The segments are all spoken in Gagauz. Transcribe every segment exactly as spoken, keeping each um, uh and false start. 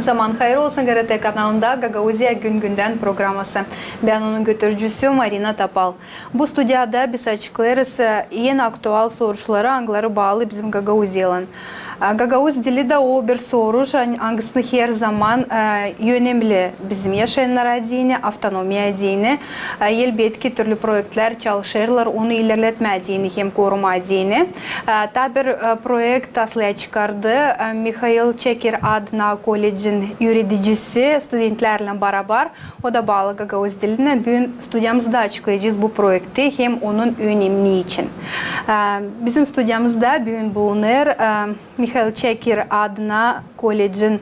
Zaman hayır olsun, GRT kanalında Gagauziya gün-gündän programası. Bän onun götürücüsü Marina Topal. Bu studiyada biz açıklêêrız, e, en aktual soruşları, angıları baalı bizim Gagauziyaylan. E, gagauz dili dä o bir soruş, an-, angısı herzaman, e, önemli bizim yaşayannara deyni, avtonomiya deyni. E, elbetki, türlü proektlär çalışêrlar onu ilerletmää deyni hem korumaa deyni. E, taa bir, e, proekt aslında çıkardı, e, Mihail Çekir adına koledjin üüredicisi studentlärlän barabar. O da baalı gagauz dilinä. Büün studiyamızda açıklayacez bu proekti hem onun önemi için. E, bizim studiyamızda büün bulunêr, e, Mihail Çekir adına koledjin,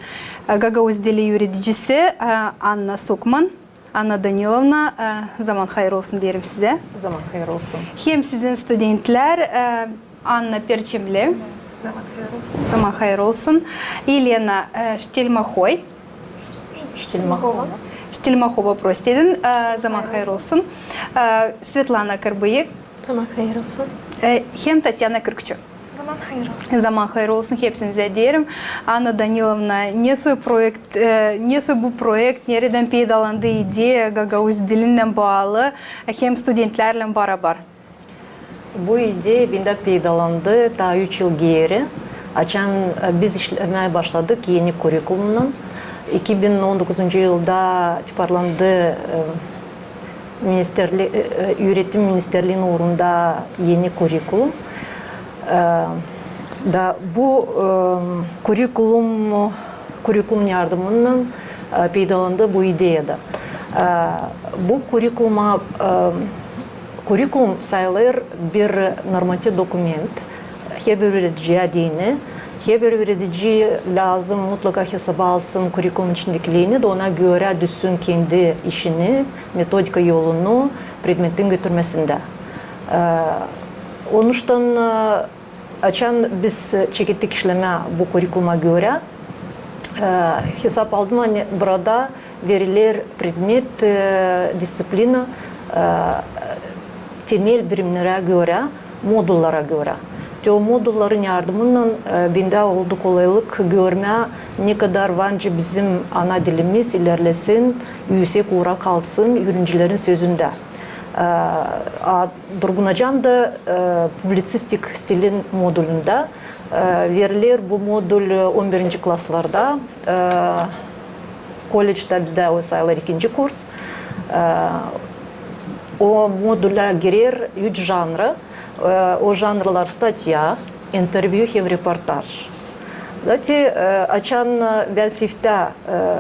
e, gagauz dili üüredicisi, e, Anna Sukman. Anna Danilovna, e, zaman hayır olsun deerim sizä. Zaman hayır olsun. Hem sizin studentlär, e, Anna Perçemli. Zaman hayır olsun. Zaman hayır olsun. Elena, e, Ştelmahoy. Ştelmahova. Ştelmahova, prost edin. E, zaman hayır olsun. E, Svetlana Kırbıyık. Zaman hayır olsun. E, hem Tatyana Kürkçü. Zaman hayır olsun. Zaman hayır olsun hepsinizä deerim. Anna Danilovna, nesoy proekt, e, nesoy bu proekt, neredän peydalandı ideya gagauz dilinnän baalı, hem studentlärlän barabar? Bu ideya bendä peydalandı taa üç yıl geeri, açan, e, biz işlemää başladık eni kurikulumnan. İki bin on dokuzuncu yılda tiparlandı, e, ministerli-, e, e, üüretim ministerliinin uurunda eni kurikulum. E, da bu, e, kurikulum, kurikulumun yardımınnan, e, peydalandı bu ideya da. E, bu kurikuluma, e, kurikulum sayılêr bir normativ dokument. Herbir üürediciyä deyni, herbir üüredici lääzım mutlaka hesaba alsın kurikulumun içindäkilerini da ona görä düzsün kendi işini, metodika yolunu predmetin götürmesindä. E, onuştan, e, açan biz çekettik işlemää bu kurikuluma görä, e, hesap aldım, ani burada veriler predmet, e, disţiplina, e, temel birimnerä görä, modullara görä. Te o modulların yardımınnan, e, bendä oldu kolaylık görmää, ne kadar var nicä bizim ana dilimiz ilerlesin, üüsek uura kalsın üürencilerin sözündä. E, a durgunacam da, e, publitsistik stilin modulunda. E, veriler bu modul on birinci klaslarda, e, kolledjtä bizdä o sayılêr ikinci kurs. E, o modula girer üç janrı. E, o janrlar statya, intervyu hem reportaj. Zaten, e, açan, e, bän siftä, e,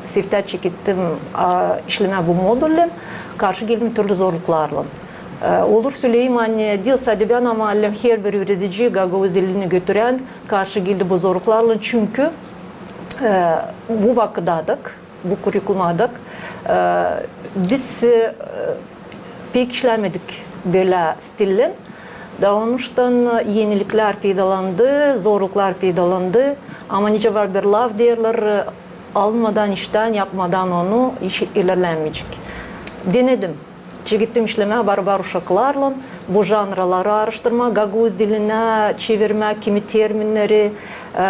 siftä çekettim, a, işlemää bu modullän, karşı geldim türlü zorluklarlan. E, olur söleyim, ani diil sade bän, ama herbir üüredici gagauz dilini götürän karşı geldi bu zorluklarlan, çünkü, e, bu vakıdadak, bu kurikuluma adak, e, biz, e, pek işlämedik bölä stillän. Da onuştan eniliklär peydalandı, zorluklar peydalandı. Ama nicä var bir laf deerlär, e, alınmadan iştän, yapmadan onu iş ilerlämeyecek. Denedim. Çekettim işlemää barabar uşaklarlan, bu janraları aaraştırmaa, gagauz dilinä çevirmää kimi terminneri, e,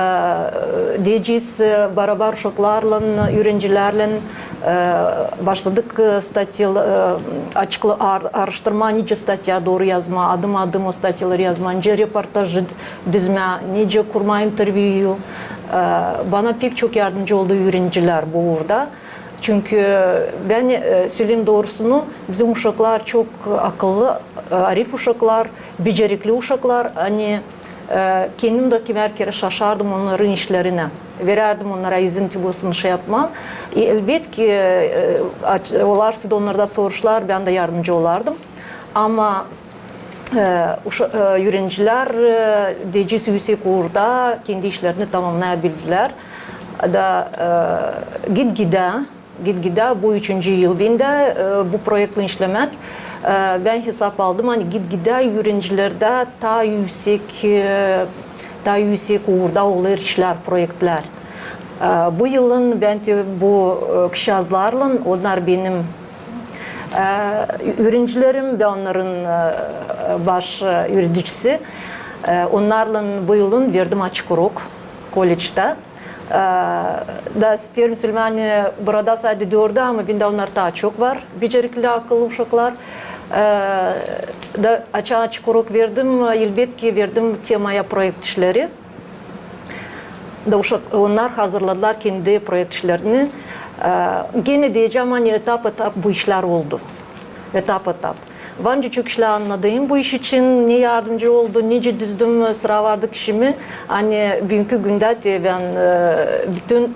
deyecez, e, barabar uşaklarlan, üürencilärlän, e, başladık, e, statya, e, açıkla-, aar-, aaraştırmaa, nicä statya dooru yazmaa, adım-adım o statyaları yazmaa, nicä reportajı d-, düzmää, nicä kurmaa intervyu. E, bana pek çok yardımcı oldu üürencilär bu uurda. Çünkü bän, e, söleyim doorusunu, bizim uşaklar çok akıllı, e, arif uşaklar, becerikli uşaklar. Ani, e, kendim dä kimär kerä şaşardım onnarın işlerinä. Verärdim onnara izin, te bossun şey yapmaa. E, elbetki, e, aç-, olarsa da onnarda soruşlar, bän dä yardımcı olardım. Ama, e, uşa-, e, üürencilär, e, deyecez, üüsek uurda kendi işlerini tamamnayabildilär. Da, e, git-gidä, git-gidä, bu üçüncü yıl bendä, e, bu proektlän işlemää. E, bän hesap aldım, ani git-gidä üürencilerdä taa üüsek, e, taa üüsek uurda olêr işlär, proektlär. E, bu yılın bän te bu, e, kızçaazlarlan, onnar benim, e, üürencilerim, bän onnarın, e, baş, e, üüredicisi. E, onnarlan bu yılın verdim açık urok kolledjtä. Da isteerim sölemää, ani burada sade dördü, ama bendä onnar taa çok var, becerikli, akıllı uşaklar. Da açan açık urok verdim, elbetki verdim temaya proekt işleri. Da uşak, onnar hazırladılar kendi proekt işlerini. Genä deyecäm, ani etap-etap bu işlär oldu. Etap-etap. Var nicä çok işlär annadıyım bu iş için, ne yardımcı oldu, nicä düzdüm, sıravardık işimi. Ani büünkü gündä te bän bütün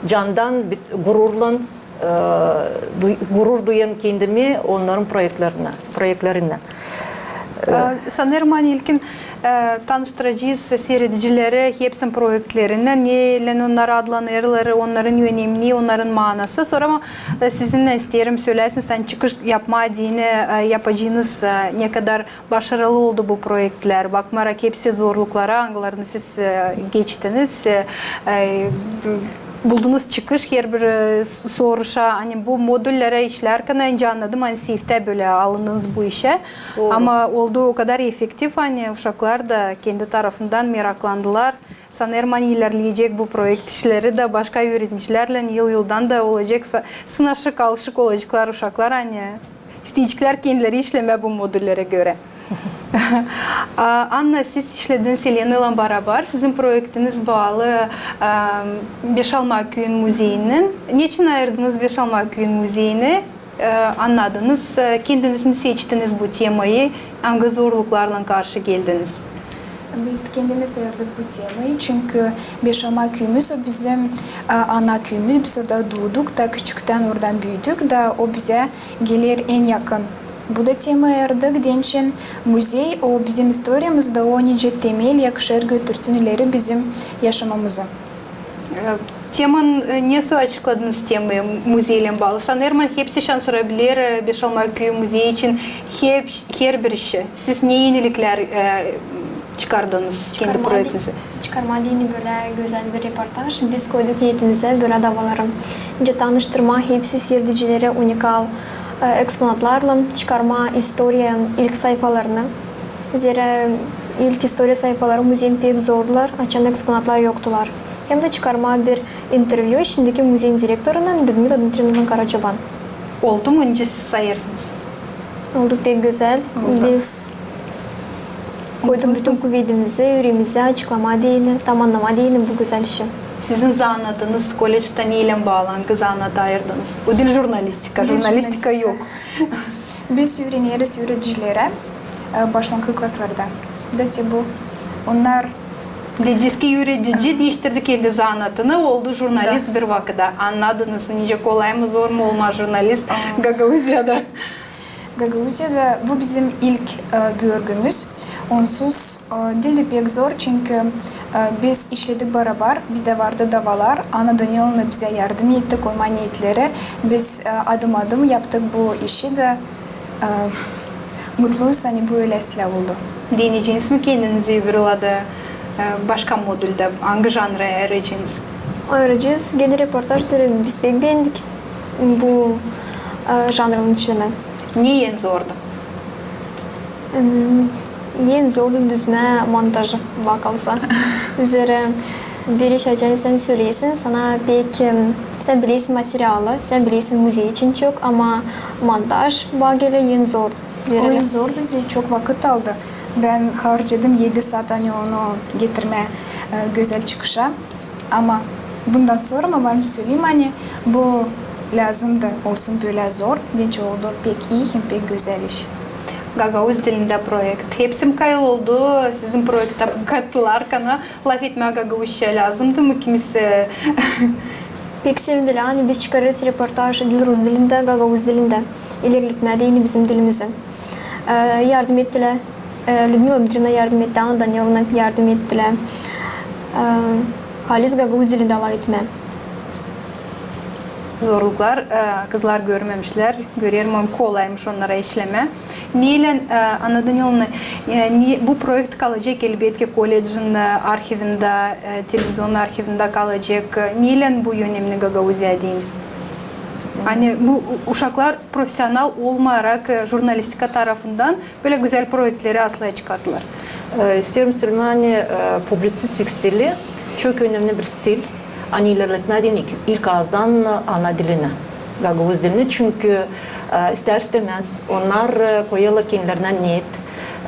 candan, gururlan, gurur duyêrım kendimi onnarın proektlerinnän. Sanêrım, ani ilkin tanıştıracez siiredicileri hepsinin proektlerinnän, neylän onnar adlanêrlar, onnarın önemini, onnarın maanası. Sora ama sizinnän isteerim, söleyäsiniz, ani çıkış yapmaa deyni yapacınız, ne kadar başarılı oldu bu proektlär, bakmarak hepsi zorluklara, angılarını siz geçtiniz, buldunuz çıkış herbir soruşa. Ani bu modüllerä işlärkän nicä annadım, ani seyftän bölä alındınız bu işä. Ama oldu o kadar efektiv, ani uşaklar da kendi tarafından meraklandılar. Sanêrım, ani ilerleyecek bu proekt işleri da başka üüredicilerlän yıl-yıldan da olacek, sınaşık, alışık olaceklar uşaklar, ani isteyeceklär kendileri işlemää bu modüllerä görä. Anna, siz işlediniz Elenaylan barabar, sizin proektiniz baalı Beşalmaküüyün muzeyinnän. Neçin ayırdınız Beşalmaküüyün muzeyini? Annadınız, kendiniz mi seçtiniz bu temayı, angı zorluklarlan karşı geldiniz? Biz kendimiz ayırdık bu temayı, çünkü Beşalmaküüyümüz o bizim ana küüyümüz, biz orada duuduk da küçüktän oradan büüdük da o bizä geler en yakın. Bu da temayı ayırdık deyni için, muzey o bizim istoriyamızda, o nicä temel yakışêr götürsün ileri bizim yaşamamızı. Temanın, ne soy açıkladınız temayı muzeylän baalı? Sanêrım, ani hepsi şansora biler Beşalmaküüyü muzeyi için herbir işi. Siz ne eniliklär çıkardınız kendi proektinizdä? Çıkarmaa deyni bölä gözäl bir reportaj. Biz koyduk neetimizä bölä davaları. Nicä tanıştırmaa hepsi siiredicileri unikal eksponatlarlan, çıkarmaa istoriyanın ilk sayfalarını. Zerä ilk istoriya sayfaları muzeyin pek zordular, açan eksponatlar yoktular. Hem dä çıkarmaa bir intervyu şindiki muzeyin direktorunnan Lüdmila Dmitriyevnaylan Karaçoban. Oldu mu nicä siz sayêrsınız? Oldu pek gözäl. Biz koyduk bütün kuvedimizi, üreemizi açıklamaa deyni, tamannamaa deyni bu gözäl işi. Sizin zanaatınız kollecda neylän baalı, angı zanaatı ayırdınız? O diil jurnalistika, jurnalistika yok. Biz üüreneriz üüredicilerä başlanngıç klaslarda. Da te bu, onnar deyecez ki üüredici diiştirdi kendi zanaatını, oldu jurnalist bir vakıda. Annadınız, nicä kolay mı, zor mu olmaa jurnalist Gagauziyada? Gagauziyada bu bizim ilk görgümüz. Onsuz diildi pek zor, çünkü biz işledik barabar, bizdä vardı davalar, Anna Danilovna bizä yardım etti koymaa neetleri. Biz adım-adım yaptık bu işi da mutluyuz, ani bu ölä islää oldu. Deneyeceniz mi kendinizi öbür yılda başka modüldä, angı janrı ayıraceniz? Ayıracez genä reportajları, biz pek beendik bu janrın işlemää. Ne en zordu? En zordu düzmää montajı, bana kalsa. Zerä bir iş açan sän söleysin, sana pek, sän bilersin materialı, sän bilersin muzey için çok, ama montaj bana geler en zor. O en zordu, zerä çok vakıt aldı. Bän harcadım edi saat, ani onu getirmää gözäl çıkışa. Ama bundan sora, ama var nicä söleyim, ani bu lääzımdı olsun bölä zor, deyni için oldu pek ii hem pek gözäl iş. Gagauz dilindä proekt. Hepsi mi kayıl oldu sizin proektä katılarkana lafetmää gagauzça, lääzımdı mı kimisi? Pek sevindilär, ani biz çıkarêrız reportaj diil rus dilindä, gagauz dilindä. İlerletmää deyni bizim dilimizi. Yardım ettilär. Lüdmila Dmitriyevna yardım etti, Anna Danilovna yardım ettilär. Halis gagauz dilindä lafetmää. Zorluklar kızlar görmemişlär. Görerim, kolaymış onnara işlemää. Neylän, Anna Danilovna, bu proekt kalacek, elbetki, kollecin arhivindä, televizion arhivindä kalacek. Neylän bu önemni Gagauziya deyni? Ani bu uşaklar profesional olmayarak jurnalistika tarafından bölä gözäl proektleri aslında çıkardılar. İsteerim sölää, ani publitsistik stili Çok önemli bir stil, ani ilerletmää deyni ilk, ilk aazdan ana dilini, gagauz dilini. Çünkü, e, ister-istämäz, onnar, e, koyêrlar kendilerinä neet.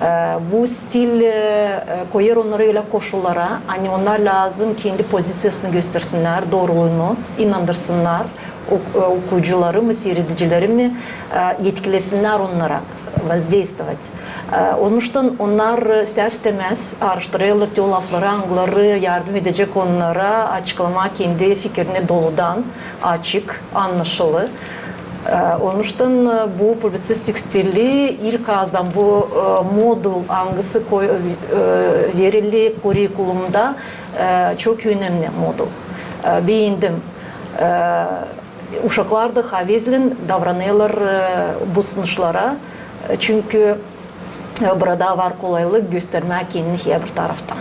E, bu stil, e, e, koyêr onnarı ölä koşullara, ani onnar lääzım kendi pozitsiyasını göstersinnär, dooruluunu, inandırsınnar ok-, e, okuyucuları mı, siiredicileri mi, e, etkilesinnär onnara, воздействовать. E, onuştan onnar ister-istämäz aaraştırêrlar te o lafları, angıları yardım edecek onnara açıklamaa kendi fikirini doludan, açık, annaşılı. E, onuştan, e, bu publitsistik stili ilk aazdan bu, e, modul, angısı koy-, e, verili kurikulumda, e, çok önemli modul. E, beendim. E, uşaklar da havezlän davranêrlar, e, bu sınışlara, e, çünkü, e, burada var kolaylık göstermää kendini herbir taraftan.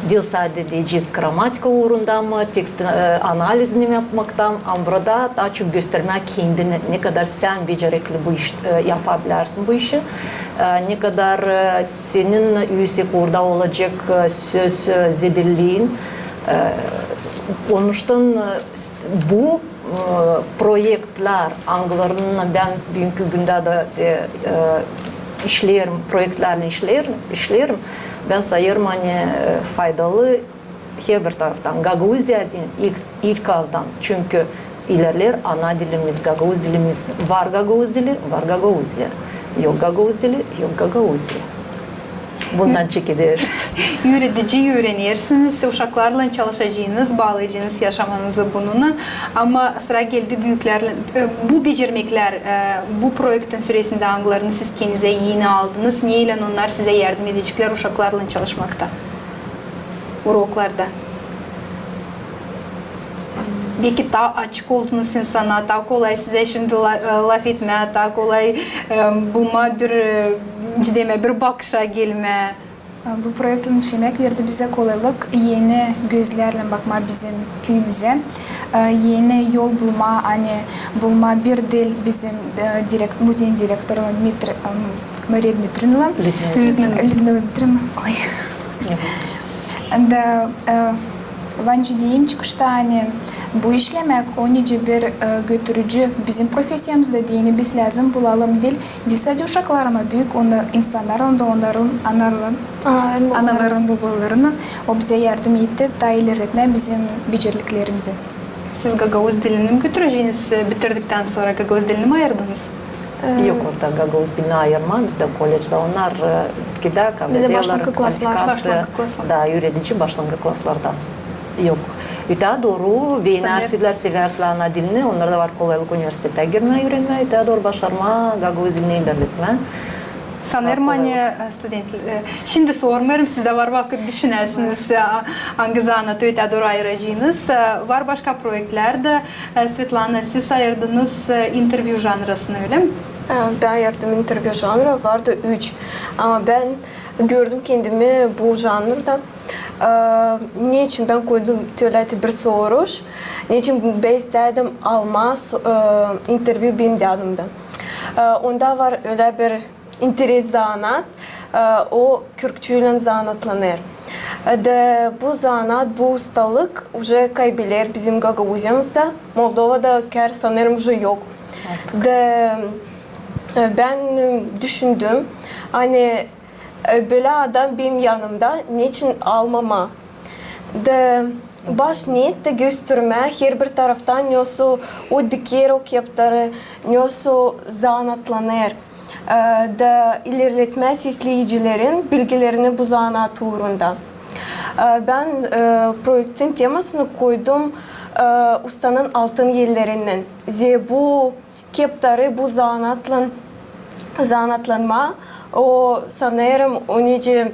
Diil sade deyecez grammatika uurunda mı, tekst, e, analizini yapmaktan, ama burada taa çok göstermää kendini, ne kadar sän becerikli bu iş, e, yapabilirsin bu işi, e, ne kadar, e, senin üüsek uurda olacek, e, söz, e, zebelliin. E, onuştan, e, st-, bu e, proektlär, angılarınnan bän büünkü gündä dä te, e, işleerim, proektlärlän işleerim, işleerim. Bän sayêrım, ani, e, faydalı herbir taraftan. Gagauziya deyni ilk, ilk aazdan. Çünkü ilerleer ana dilimiz, gagauz dilimiz. Var gagauz dili, var Gagauziya. Yok gagauz dili, yok Gagauziya. Bundan çekederiz. Üüredici üürenersiniz, uşaklarlan çalışacınız, baalayacınız yaşamanızı bununnan. Ama sıra geldi büüklärlän. E, bu becermeklär, e, bu proektin süresindä angılarını siz kendinizä eni aldınız, neylän onnar sizä yardım edeceklär uşaklarlan çalışmakta, uroklarda? Beki taa açık oldunuz insana, taa kolay sizä şindi la-, e, lafetmää, taa kolay, e, bulmaa bir, e, cidemää, bir bakışa gelmää. Bu proektin işlemäk verdi bizä kolaylık eni gözlärlän bakmaa bizim küüyümüzä, e, eni yol bulmaa, ani bulmaa bir diil bizim, e, direkt-, muzeyin direktorunnan Dmitri-, em, Mariya Dmitrievnaylan. Lüdmila. Lüdmila Dmitrievna, oy. Da, e, bän deyim çıkışta, ani bu işlemäk, o nicä bir, e, götürücü bizim profesiyamızda deyni biz lääzım bulalım diil, diil sade uşaklara, ama büük onu insannarlan da, onnarın, anaların, anaların, bobaların. O bizä yardım etti taa ilerletmää bizim beceriklerimizi. Siz gagauz dilini mi götüreceniz, e, bitirdiktän sora gagauz dilini mi ayırdınız? Yok orada gagauz dilini ayırmaa, bizdä kollecda onnar, e, bitkidä kabul ederlär kvalifikaţiya. Başlanngıç klaslar. Da, üüredici başlanngıç klaslarda. Yok. Ötää dooru, beenärsizlär, sevärsizlär ana dilini, onnarda var kolaylık universitetä girmää, üürenmää, ötää dooru başarmaa gagauz dilini ilerletmää. Sanêrım, ani, e, student, e, şindi sormêêrım, sizdä var vakıt düşünäsiniz, e, angı zanaatı ötää dooru ayıracınız. E, var başka proektlär dä. E, Svetlana, siz ayırdınız, e, intervyu janrasını, ölä mi? E, bän ayırdım intervyu janrı, vardı üç. Ama bän gördüm kendimi bu janrda. E, neçin bän koydum tölä bir soruş? Neçin bän istädim almaa so-, e, intervyu benim dädumdan? E, onda var ölä bir interes zanaat, e, o kürkçüylän zanaatlanêr. E, da bu zanaat, bu ustalık uje kaybeler bizim Gagauziyamızda, Moldovada kär sanêrım uje yok. Da, e, bän, e, düşündüm, ani, e, bölä adam benim yanımda, neçin almamaa? Da baş neet dä göstermää herbir taraftan, nesoy o diker o keptarı, nesoy zanaatlanêr, e, da ilerletmää sesleyicilerin bilgilerini bu zanaat uurunda. E, bän, e, proektin temasını koydum, e, ustanın altın ellerinnän. Zerä bu keptarı, bu zanaatlan-, zanaatlanmaa, o, sanêrım, o nicä,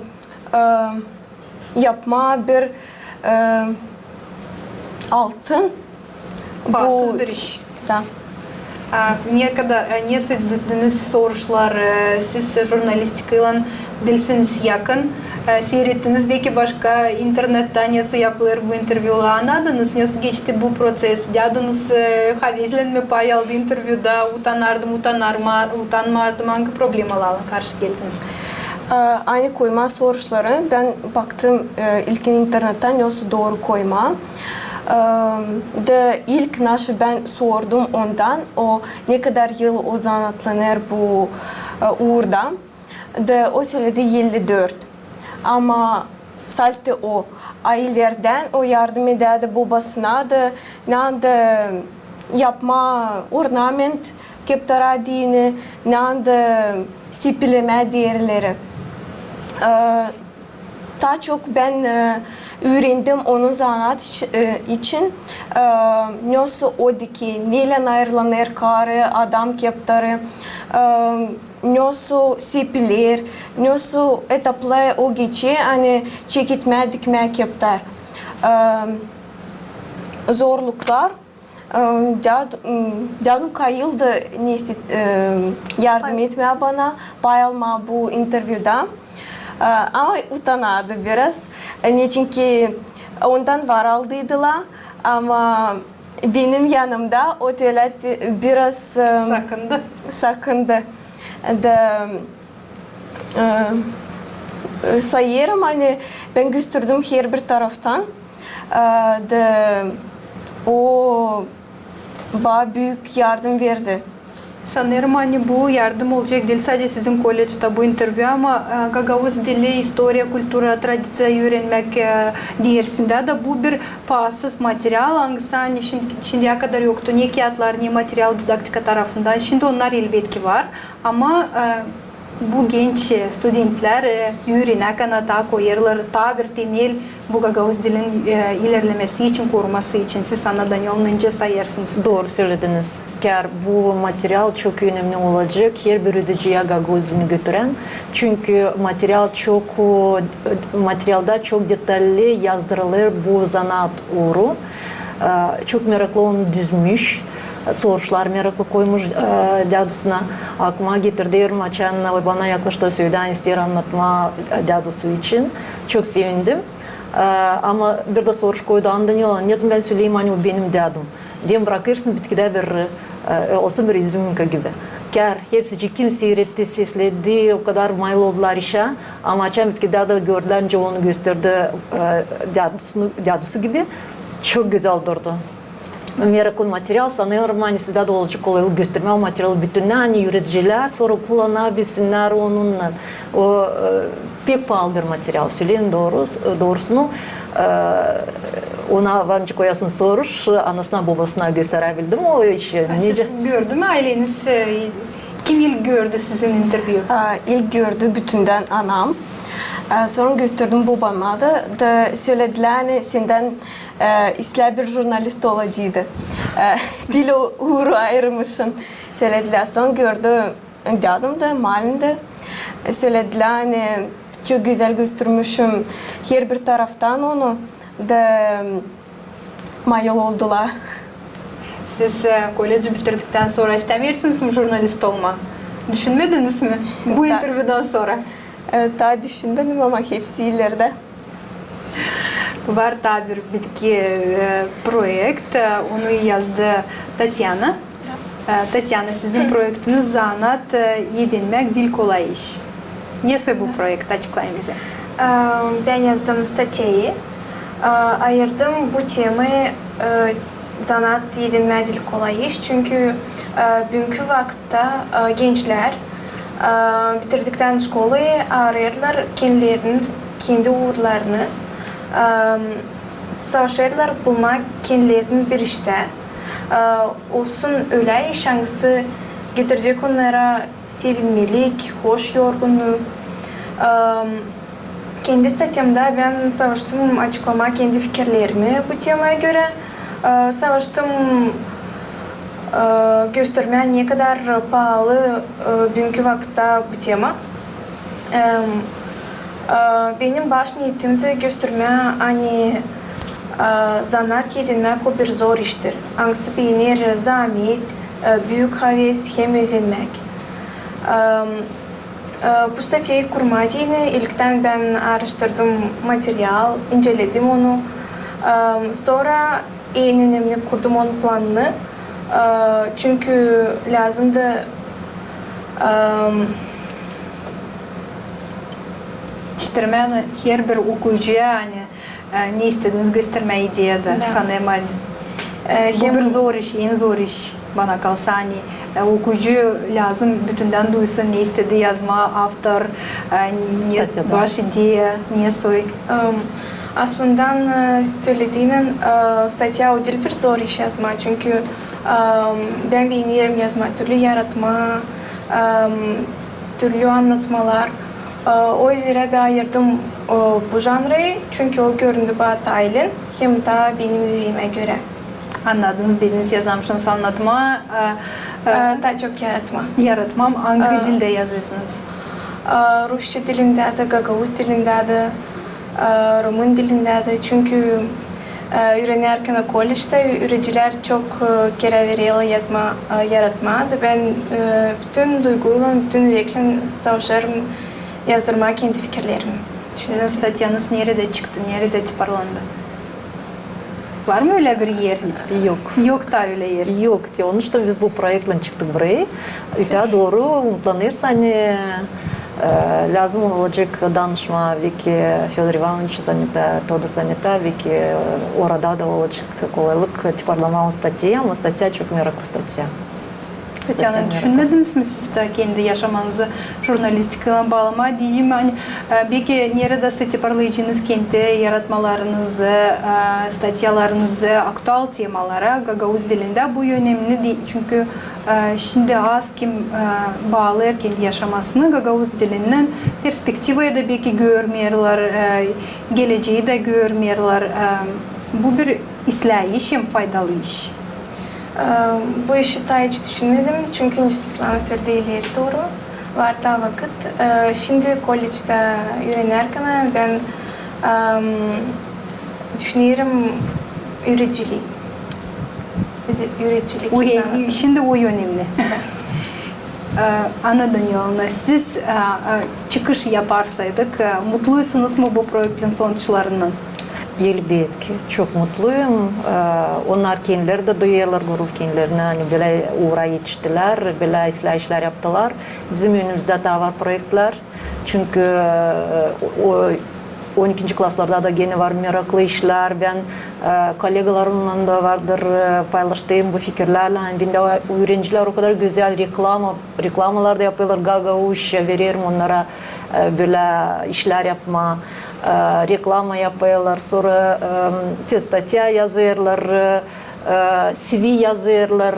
e, yapmaa bir, e, altın. Paasız bir iş. Da. A, ne kadar, e, nesoy düzdünüz soruşları, siz jurnalistikaylan diilsiniz yakın. E, siirettiniz beki başka internettä, nesoy yapılêr bu intervyular, annadınız, nesoy geçti bu proţes, dädunuz, e, havezlän mi pay aldı intervyuda, utanardım, utanarma-, utanmardım, angı problemalarlan karşı geldiniz? E, ani koymaa soruşları, bän baktım, e, ilkin internettä, nesoy dooru koymaa. E, da ilk naşı bän sordum ondan, o nekadar yıl o zanaatlanêr bu, e, uurda. Da o söledi elli dört. Ama sadä o, a ileerdän o yardım edärdi bobasına da, ne anda yapmaa ornament keptara deyni, ne anda sepilemää diilleri. E, taa çok bän, e, üürendim onun zanaat iç-, e, için, e, nesoy o dikee, nelän ayırlanêr karı, adam keptarı, e, nesoy sepiler, nesoy etapları o geçer, ani çeketmää, dikmää keptar. E, zorluklar, e, däd-, m, dädum kayıldı, neysä, e, yardım etmää bana, pay almaa bu intervyuda. E, ama utanardı biraz, e, neçinki ondan var aldıydılar, ama benim yanımda o tölä biraz, e, sakındı. Sakındı. Da, e, sayêrım, ani bän gösterdim herbir taraftan. E, da o bana büük yardım verdi. Sanêrım, ani bu yardım olacek diil sade sizin kollecda bu intervyu, ama, e, gagauz dili, istoriya, kultura, tradiţiya üürenmäk, e, dersindä dä bu bir paasız material, angısı ani şin-, şindiyä kadar yoktu ne kiyatlar, ne material didaktika tarafından. Şindi onnar elbetki var, ama, e, bu genç, e, studentlär, e, üürenäk, ani taa koyêrlar taa bir temel bu gagauz dilin, e, ilerlemesi için, koruması için. Siz, Anna Danilovna, nicä sayêrsınız? Dooru sölediniz. Kär bu material çok önemli olacek herbir üürediciyä gagauz dilini götürän. Çünkü material çok, o, materialda çok detallı yazdırılêr bu zanaat uuru. E, çok meraklı onu düzmüş. Soruşlar meraklı koymuş, e, dädusuna. Aklıma getirdi, açan bana yaklaştı, söledi, ani isteer annatmaa, e, dädusu için. Çok sevindim. E, ama bir dä soruş koydu, Anna Danilovna, nezaman bän söleyim, ani o benim dädum? Deyni brakêrsın, bitkidä bir, e, olsun bir izüminka gibi. Kär, hepsicii, kim siiretti, sesledi, o kadar mayıl oldular işä. Ama açan bitkidä dä gördülär, nicä onu gösterdi, e, dädusu, dädusu gibi. Çok gözäl durdu. Meraklı material, sanêrım, ani sizdä dä olacek kolaylık göstermää o materialı bütünnä, ani üüredicilär sora kullanabilsinnär onunnan. O, e, pek paalı bir material, söleyim dooru-, doorusunu. E, ona var nicä koyasın soruş, anasına, bobasına gösteräbildim o işi. A, nicä siz gördü mü ayleniz, e, kim ilk gördü sizin intervyu? A, ilk gördü bütündän anam. E, sora gösterdim bobama da, da söledilär, ani sendän, e, islää bir jurnalist olaceydı. E, dil u-, uuru ayırmışın, söledilär. Sora gördü dädum da, malim dä. E, söledilär, ani çok gözäl göstermişim herbir taraftan onu da, mayıl oldular. Siz, e, kolleci bitirdiktän sora istämeersiniz mi jurnalist olmaa? Düşünmediniz mi bu intervyudan sora? E, taa düşünmedim, ama hepsi ileridä. Var taa bir bitki, e, proekt, e, onu yazdı Tatyana. E, Tatyana, sizin proektiniz zanaat, e, edinmäk diil kolay iş. Ne soy bu proekt, açıklayın bizä. E, bän yazdım statyayı. E, ayırdım bu temayı, e, zanaat edinmää diil kolay iş, çünkü, e, büünkü vakıtta, e, gençlär, e, bitirdiktän şkolayı, arêêrlar kendilerini, kendi uurlarını, e, savaşêrlar bulmaa kendilerini bir iştä. E, olsun ölä iş, angısı getirecek onnara sevinmelik, hoş yorgunnuk. Em, kendi statyamda bän savaştım açıklamaa kendi fikirlerimi bu temaya görä. E, savaştım, e, göstermää, ne kadar paalı, e, büünkü vakıtta bu tema. Em, e, benim baş niyetim dä göstermää, ani, e, zanaat edinmäk o bir zor iştir. Angısı beener zaamet, e, büük haves hem özenmäk. Em, e, bu statyayı kurmaa deyni ilktän bän aaraştırdım material, inceledim onu. Em, sora en önemli kurdum onun planını. E, çünkü lääzımdı, em, Göstermää herbir okuyucuya, ani, e, ne istediniz göstermää ideyada, sanêrım, ani. E, bu bir zor iş, en zor iş, bana kalsa, ani, e, okuyucu lääzım bütündän duysun, ne istedi yazmaa avtor, e, ne baş ideya, ne soy. Em, aslında, e, sölediniz, e, statya o diil bir zor iş yazmaa, çünkü, em, bän beenerim yazmaa türlü yaratmaa, em, türlü annatmalar. E, o üzerä bän ayırdım, e, bu janrı, çünkü o göründü bana taa ilin, hem taa benim üreemä görä. Annadınız, dediniz, yazamşınız annatmaa, e, e, taa çok yaratmaa. Yaratmaa, angı dildä yazêrsınız? E, rusça dilindä dä, gagauz dilindä dä, e, rumın dilindä dä. Çünkü, e, üürenärkän kolleçtä ü-, üürencilär çok, e, kerä vererlär yazmaa, e, yaratmaa da bän, e, bütün duyguylan, bütün üreklän savaşêrım yazdırmaa kendi fikirlerimi. Sizin statyanız neredä çıktı, neredä tiparlandı? Var mı ölä bir er? Yok. Yok taa ölä er? Yok. Te onun için biz bu proektlän çıktık burayı. Öteyä dooru umutlanêrız, ani, e, lääzım olacek danışmaa, beki Födor İvanoviç Zanetä, Födor Zanetä, beki, e, orada da olacek kolaylık tiparlamaa o statyayı, ama statya çok meraklı statya. Statya, ani düşünmediniz mi siz dä kendi yaşamanızı jurnalistikaylan baalamää? Deyim, ani, e, beki neredä tiparlayacınız kendi yaratmalarınızı, e, statyalarınızı aktual temalara gagauz dilindä? Bu önemli, çünkü, e, şindi az kim, e, baalêêr kendi yaşamasını gagauz dilinnän, perspektivayı da beki görmeerlär, e, gelecäi dä görmeerlär. E, bu bir islää iş hem faydalı iş. E, bu işi taa hiç düşünmedim, çünkü, nicä Svetlana söledi, ileri dooru var taa vakıt. E, şindi kolleçtä üürenärkän bän, em, düşünerim üürediciliyi. Üüre-, üüredicilik. Şindi o önemli. E, Anna Danilovna, siz, e, e, çıkış yaparsaydık, e, mutluysunuz mu bu proektin sonuçlarından? Elbetki, çok mutluyum. E, onnar kendileri dä duyêrlar gurur kendilerinä, ani bölä uura etiştilär, bölä islää işlär yaptılar. Bizim önümüzdä taa var proektlär. Çünkü, e, o, on ikinci klaslarda da genä var meraklı işlär. Bän, e, kollegalarımnan da vardır, e, paylaştım bu fikirlärlän. Ani bendä üürencilär o kadar gözäl reklama, reklamalar da yapêrlar gagauzça, vererim onnara, e, bölä işlär yapmaa, e, reklama yapêrlar, sora, e, te statya yazêrlar, e, e, CV yazêrlar,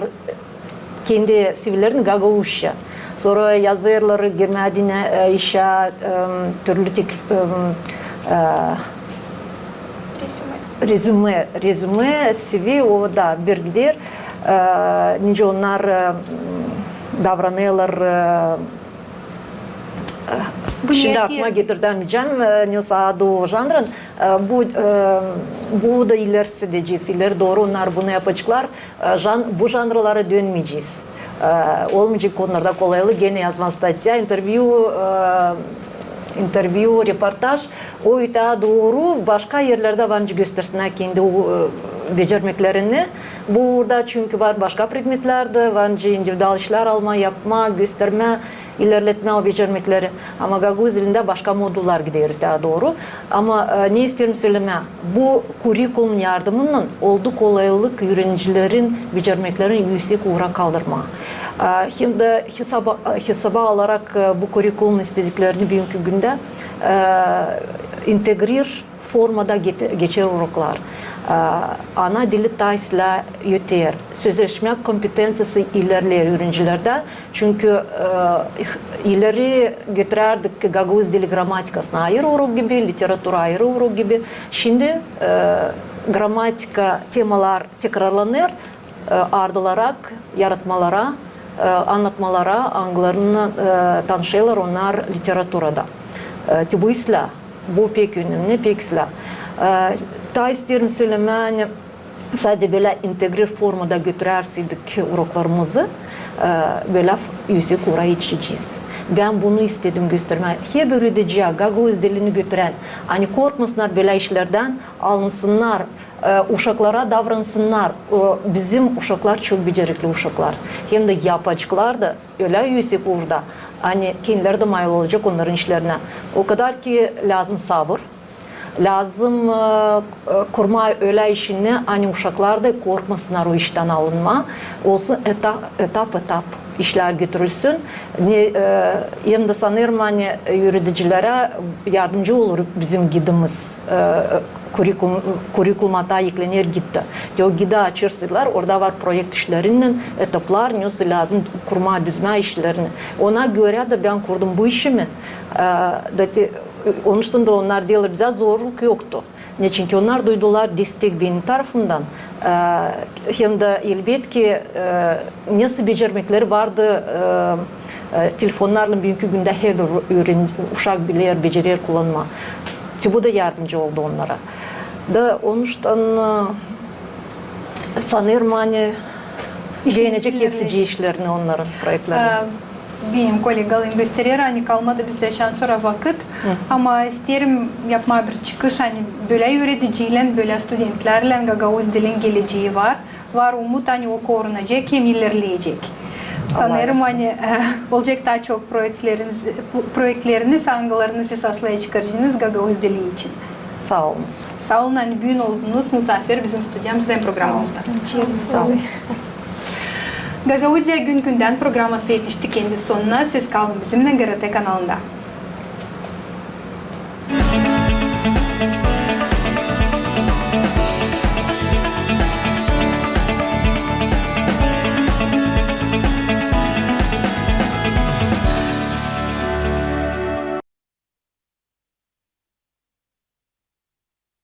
kendi CVlerini gagauzça. Sora yazêrlar girmää deyni, e, işä, e, türlü tek-, e, e, rezüme, rezüme, rezüme, CV, o da bir gider. E, nicä onnar, e, davranêrlar, e, şindi aklıma getirtämeyecäm, e, ne adı o janrın. E, bu, e, bu da ilerisi deyecez, ileri dooru onnar bunu yapaceklar. E, jan-, bu janrlara dönmeyecez. E, olmayacek onnarda kolaylık genä yazmaa statya, intervyu, e, intervyu, reportaj. O öteyä dooru başka erlerdä var nicä göstersinnär kendi, e, becermeklerini. Bu uurda çünkü var başka predmetlär dä, var nicä individual işlär almaa, yapmaa, göstermää, ilerletmää o becermekleri. Ama gagauz dilindä başka modullar gider öteyä dooru. Ama, e, ne isteerim sölemää, bu kurikulum yardımınnan oldu kolaylık üürencilerin becermeklerini üüsek uura kaldırmaa. E, hem dä hesaba, hesaba alarak, e, bu kurikulum istediklerini büünkü gündä, e, integrir formada gete-, geçer uroklar. E, ana dili taa islää öter. Sözleşmä kompetenţiyası ilerleer üürencilerdä. Çünkü, e, ileri götürärdik gagauz dili gramatikasını ayırı urok gibi, literatura ayırı urok gibi. Şindi, e, gramatika temalar tekrarlanêr, e, ardılarak yaratmalara, e, annatmalara, angılarınnan, e, tanışêrlar onnar literaturada. E, te bu islää, bu pek önemli, pek islää. E, taa isteerim sölemää, ani sade bölä integrir formada götürärseydik uroklarımızı, e, bölä f-, üüsek uura etişecez. Bän bunu istedim göstermää. Herbir üürediciyä, gagauz dilini götürän, ani korkmasınnar bölä işlerdän, alınsınnar, e, uşaklara davransınnar. O, bizim uşaklar çok becerikli uşaklar. Hem dä yapaceklar da ölä üüsek uurda. ani kendileri dä mayıl olacek onnarın işlerinä. O kadar ki lääzım sabır, lääzım, e, e, kurmaa ölä işini, ani uşaklar da korkmasınnar o iştän alınmaa. Olsun etap, etap, etap işlär götürülsün. Ne, e, hem dä sanêrım, ani üüredicilerä yardımcı olur bizim gidimiz, e, kurikulum, kurikuluma taa eklener gid. Te o gidi açêrsılar, orada var proekt işlerinnän etaplar, nesoy lääzım kurmaa, düzmää işlerini. Ona görä dä bän kurdum bu işimi. E, da te, onuştan da onnar deerlär, bizä zorluk yoktu. Neçin ki onnar duydular destek benim tarafımdan, e, hem dä elbetki, e, nesoy becermekleri vardı, e, e, telefonnarlan büünkü gündä herbir üüren-, uşak biler, becerer kullanmaa. Te bu da yardımcı oldu onnara. Da onuştan, e, sanêrım, ani beenecek hepsi işlerini, onnarın proektlerini. E, benim kolegalarım gösterer, ani kalmadı bizdä şansora vakıt. Ama isteerim yapmaa bir çıkış, ani bölä üürediciylän, bölä studentlärlän gagauz dilin geleceyi var. Var umut, ani o korunacek hem ilerleyecek. Sanêrım, ani, e, olacek taa çok proektleriniz, proektleriniz, angılarını siz aslında çıkaracenız gagauz dili için. Saa olunuz. Saa olun, ani büün oldunuz musaafir bizim studiyamızda hem programamızda. Saa olun. Gagauziya gün-gündän programası etişti kendi sonuna. Siz kalın bizimnän GRT kanalında.